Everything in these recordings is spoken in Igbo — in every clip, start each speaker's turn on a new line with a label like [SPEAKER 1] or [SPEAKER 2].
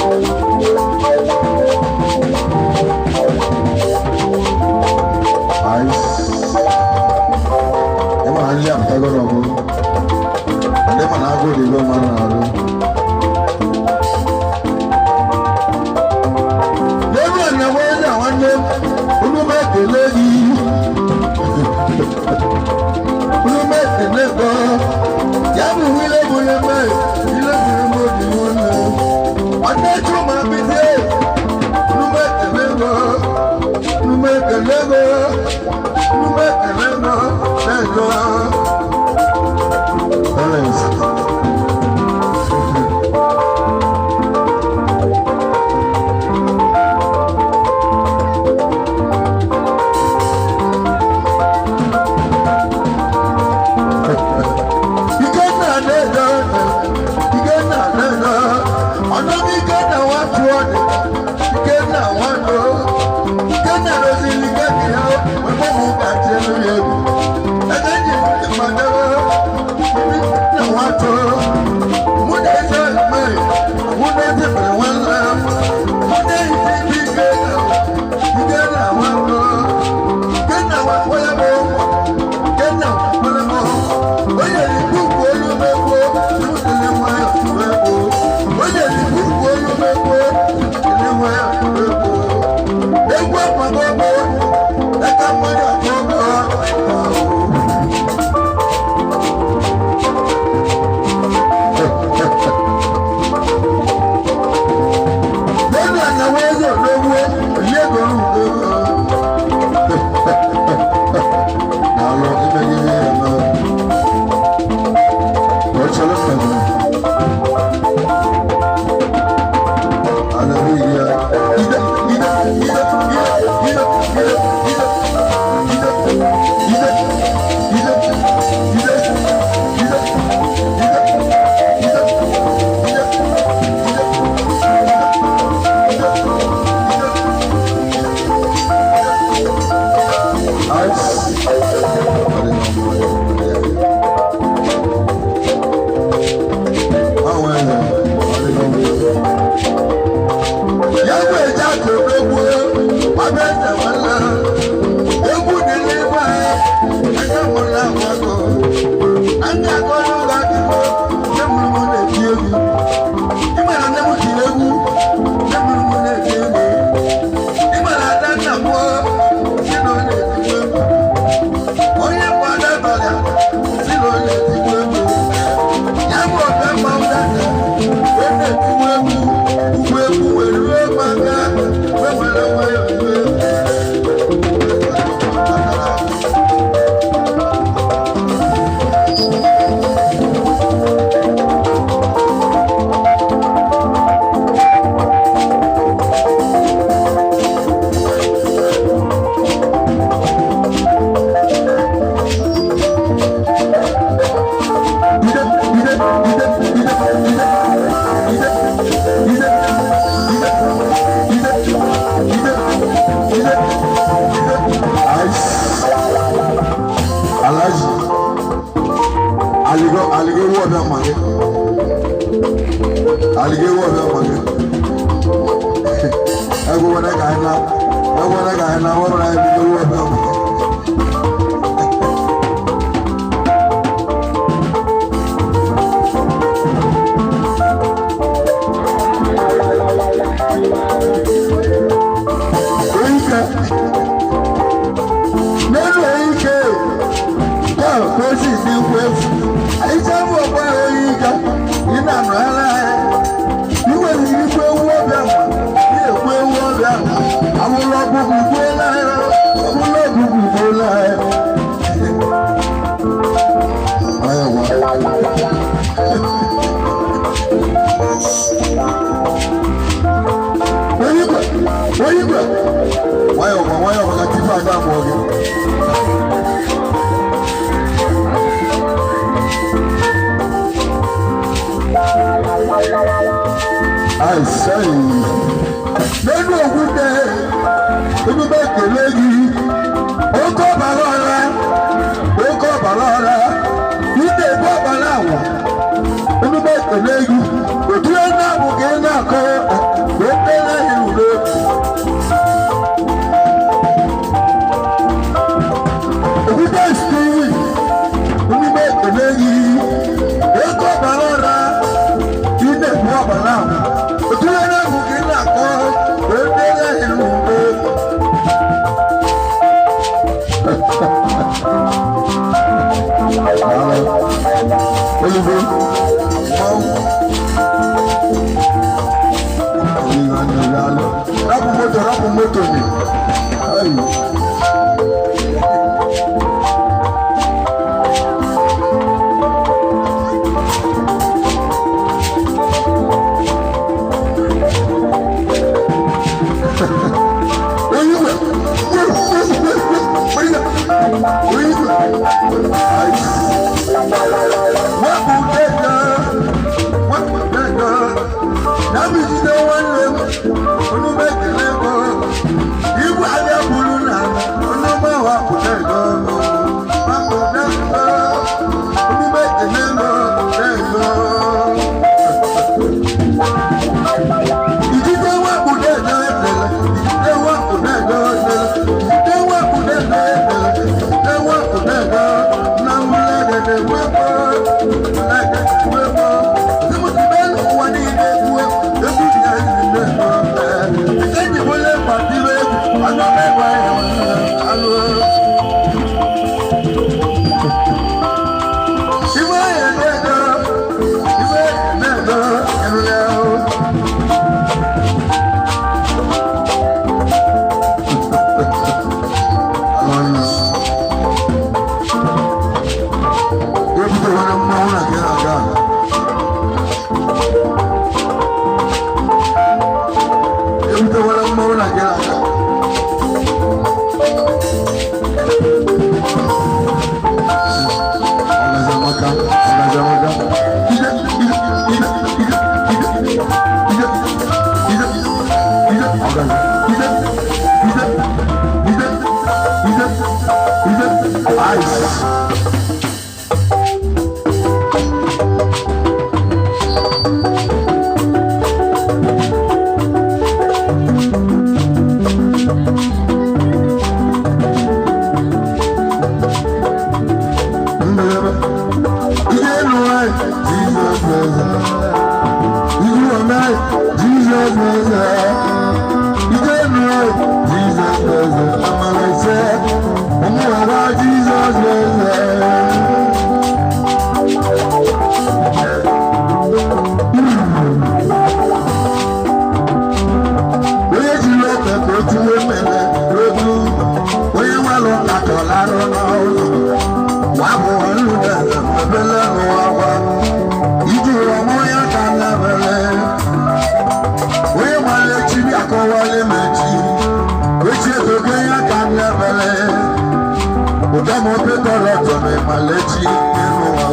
[SPEAKER 1] Thank you. Nwa eze odogwu oliego n'udo. Daalụ imegide ya na ọ chọrọ mmemme. Hallelujah. Ide, ide, ide, ide, ide, ide, ide, ide, ide, ide, ide, ide, ide, ide, ide, ide, ide. Ice. Ya bụ eje aka odogwu nwabeze nwanne egwu dị n'igwe anya nwụrụ agwagọ anya agọrọ ụlọ akụkọ. Nne mụrụ m na-eti egwu. Ịmara nne m tiri egwu, nne mụrụ m na-eti egwu. Ịmara ada nna m si na ọ na-etikwa egwu. Onye bụ ada abalị si na ọ na-etikwa egwu. Ya bụ ọbịa mmanwụ dada wee na-etikwa egwu ugwu egwu wee ruo maka wee were nwayọọ iwe. Ide, ide, ide, ide, ide, ide, ide, ide, ide, ide, ide, ide. Ice. Alhaji aligo aligo ewu ọbịa mma gị aligo ewu ọbịa mma gị. Egwu nwere ka anyị na egwu nwere ka anyị na ọ bụrụ anyị bido ewu ọbịa mma gị. Ike n'elu ike ya ka o si dị nkwu efu anyị bụ ọgba oyi ike ị na-anụ ara anyị iwere ikwu ewu ọbịa ma ị na-ekwu ewu ọbịa ma awụlọ ọgụgụ gbuola anyị, ọbụla ọgụgụ gbuola anyị. Onye gwa onye igwe, onye igwe, nwayọọ kwa, nwayọọ maka tife ada mụọ gị. I say, n'elu okwute emume ekele gị, oke ọbara ọra, oke ọbara ọra ị na-ebu ọbara agwa emume ekele gị otu ihe na-abụ ka ị na-akọ ka o kpere anyị udo. Okwute Steven, emume ekele gị, oke ọbara ọra ị na-ebu ọbara agwa otu ihe na-abụ ka ị na-akọ ka o kpere anyị udo. Olugbo mmanwụ. Rapụ moto, rapụ moto ni. Ayi. Oyigwe, oyigwe, ayi. Wepụ dada, wepụ dada, na m jide nwanne m, unu m ekele m. Igwe abịa. Mmọnwụ na gị aka. Ọgazi amaka, ọgazi amaka. Ije, ije, ije, ije, ije, ije, ije, ije, ọgazi. Ije, ije, ije, ije, ije, ice. Jesus Onye jiri ọkpa ka o tuwe mmele n'otu, onye nwere ụka ka ọ larụ n'ụzọ wabụ nludere mebele n'ụwa gwa iji ụwa mụ ya ka nlebele. Onye nwere echi bịa kọwale m echi, echi etogo ya ka nlebele. Ụtọ m petọrọ tọrọ ịmalechi n'ụwa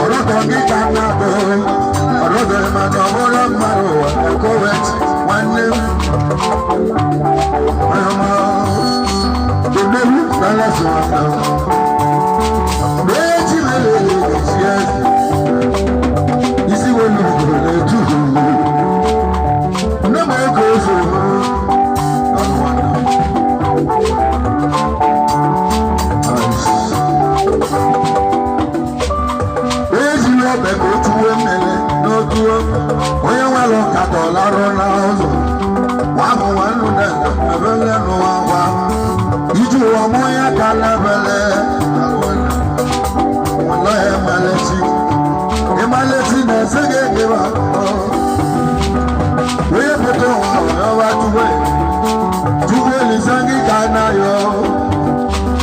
[SPEAKER 1] ọrọdọ gị ka nna-abụ ọrọdọ, mana ọ bụrụ mmadụ ụwa ekoweti nwanne m. Odogwu na-alasa echi lelele echi eze isi welu ugoro na-etu nne m oge ofe ọnụ nwanne m. Onye ziri ọbẹ ka o tuwe mmiri n'otu, onye nwere nkata ọlarụ n'ụzọ wabụ nwannu na ebele n'ụwa gwa iji ụwa mụ ya ka lebele nwere ya. Ịmaleti ịmaleti na ese gị egeba onye pụta ụwa ọwa tuwe tupu elisa gị ka na-ayọ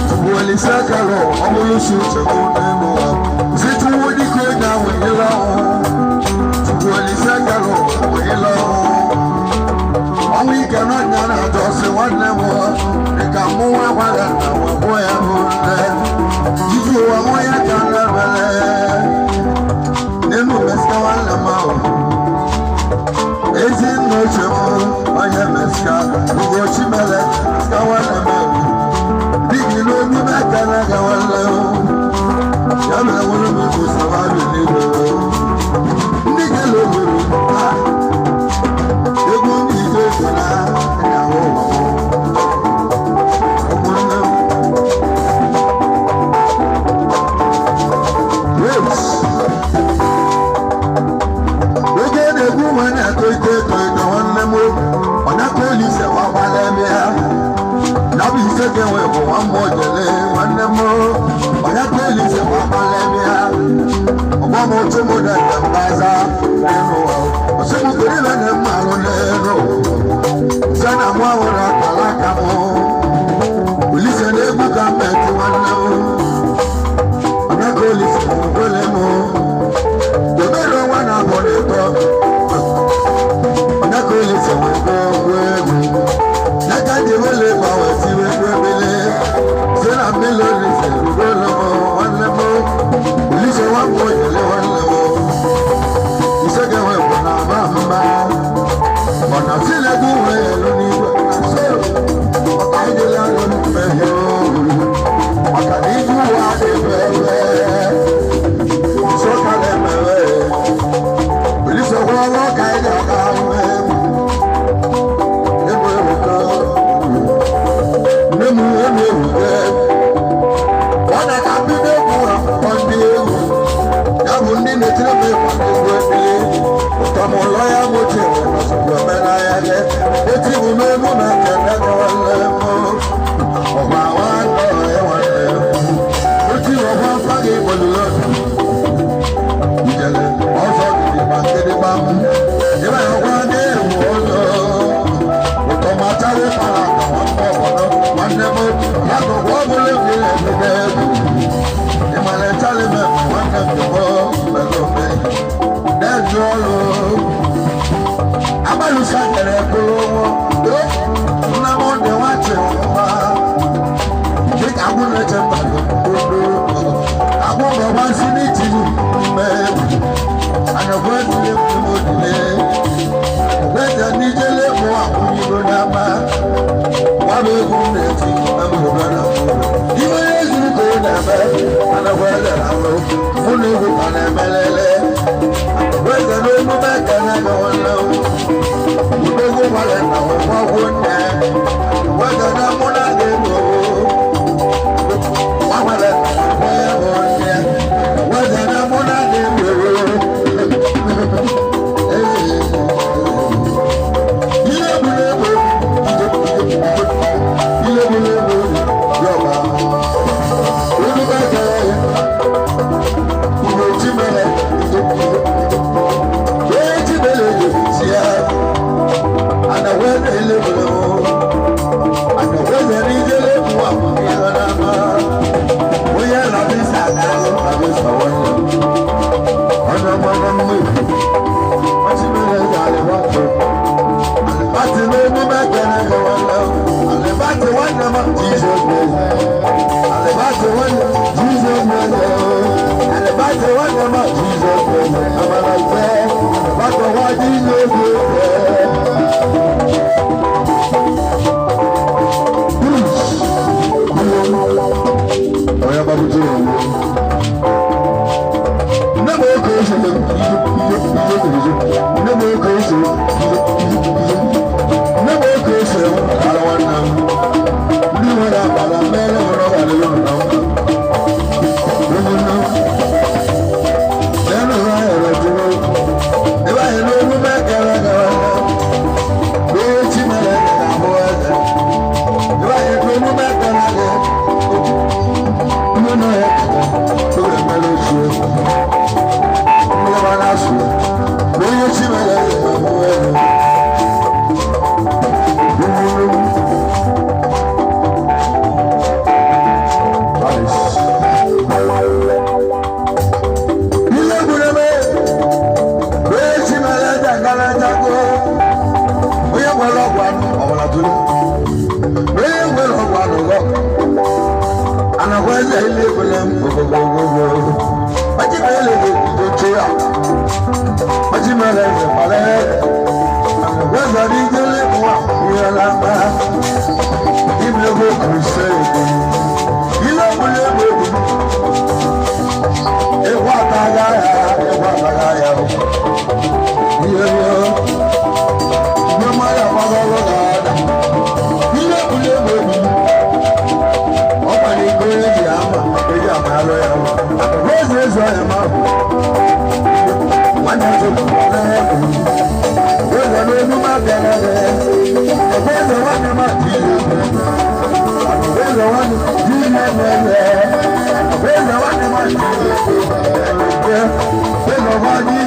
[SPEAKER 1] tupu elisa kalọ ọ bụrụ si uche mụ n'elu ụwa si tuwo dịka onye ahụ ịla ọhụụ tupu elisa kalọ ịla ọhụụ ọnwụ ike n'ọnya na-atọ sị nwanne m dịka mụ nwa gwara na wepụ ya bụ nne iji ụwa mụ ya ka nlebele n'elu mesika nwanne m ahụ ezi nna ochie m onye mesika Ugochi mere mesika nwanne m ahụ digi n'olu mekele ga nwanne m ya mere nwere m igbo sababi n'igwe ndị kele obodo ha egwu ndị ije ego na ahụ ụmụnne m. Wait. Oge na-egwu nwa na-eto ito eto eto nwanne m ọ na-akọ olise wagbala eme ya na bụ ise ka enwe bụ nwa mmụọ jele nwanne m ọ na-akọ olise wagbala eme ya ọgbọ m otu mụ na nne mbaza n'elu ụwa ọsịmụkiri na nne m alụ n'elu nse na mụ ahụrụ akara aka m olise na-egwu ka m eti nwanne m ọ na-akọ olise gwele m obere nwa na-abọ n'ịtọ ọ̀nàkọ̀ olè fọwọ́ gbọ́ egwu n'aka dị wọlé gbanwe tiwe gbebele sena mmiri olise gbolo m nwanne m olise nwa m onyele nwanne m ise ga-enwe bụ na aba mba ọ̀nà tilegbu wee elu n'igwe so ọka idela alụ mmehie ohu maka na ibu ụwa dị ebe nso ka na-emewe olise gwọrọ ka ị ga-aga ahụ egwu ebuka nne m elu ebuka ọ na-aka mbido egwu akwụkwọ ndị egwu ya bụ ndị na-etiri m ịkwa egwu ebili ụtọ m ụlọ ya mochi omenaya gị eti bụ n'egwu na kene gị nwanne m ọgba nwanne ya nwanne m oti ọgba mfa gị gbolulu ijele ọzọ gidigba gidigba m ịba ọgwa ndị egwu ọzọ ụtọ machawo para nwanne ọbọdọ nwanne m lakụkụ ọbụla egwu na-ebute egwu ịmara chalime nwanne m jọgbọ mbelome na-eju ọrụ agbalụsa nyere kwụrụ ụgwọ. Nwa nne wega na mụ na gị bụ nwa nwere nne wega na mụ na gị bụ. Ile bụ egbe, ile bụ egbe yọba olu bá jẹ ìwé tí mẹlẹ ìwé tí mẹlẹ yòó sí ẹ ànàwó ẹ ilé bọlẹ o ànàwó ẹ ní ìdílé mú àwọn ìyá náà má wọ́n làbí sàdá làbí sàwọ́n ọ̀nà ọmọ ọmọ mi wọ́n ti mẹlẹ yàrá wọ́n tó àlùbátì ló ní mẹ́kẹ́rẹ́ wọ́n lọ àlùbátì wọ́n ní ọmọ Jesus mẹ́lẹ̀ àlùbátì wọ́n ní Jesus mẹ́lẹ̀ àlùbátì wọ́n ní ọmọ Jesus mẹ́lẹ̀ ọmọlá ìfẹ́ àlùbátì wọ́n Jesus mẹ́lẹ̀. Ọ̀yá bá bójú rẹ̀ wọ́n. Nne m oge ose, nne m oge ose, nne m oge ose ala nwanne m. Ndị nwere akpala mere nwere ọgara ịlụ na mma. Ụmụnne m, leenụ ha here jụrụ. Ebe anyị n'olu mekere gara aga. N'echi mere ga-abụ eze. Ebe anyị n'olu mekere aga. Ndị nọ ya oge mere ochie. Ndị ọma na-asụ. Onye chi mere ga-abụ eze. Ụmụnne m. Nice. Ilé gbúdẹ́mẹ́, onye chi mere eze agala jago. Onye nwere ọgwụ anụ ọbara tụrụ. Onye nwere ọgwụ anụ gọ. Anakwa eze ilé gbúdẹ́m gbogbogbogbogbò. Ọjì mere eze bido chụ ya. Ọjì mere eze kpara eze. Anakwa eze dị ijele mụwa ihe na mma. Imego crusade. Ilé gbúdẹ́m egwu. Ịgwa ataga ya, ịgwa ataga ya. Ihe ihe. Ndị mmadụ agbagọrọ ga-ada. Ile gbúdẹ́m egwu. Ọ gbara iko eji ama eji ama alụ ya. Eze eze ọya ma bụ. Nwanne chukwu na-ekwu. Eze n'olu ma bịara gị. Eze nwanne ma dị ihe. Eze nwanne dị ihe na-eme. Eze nwanne ma dị ihe. Eze nwanne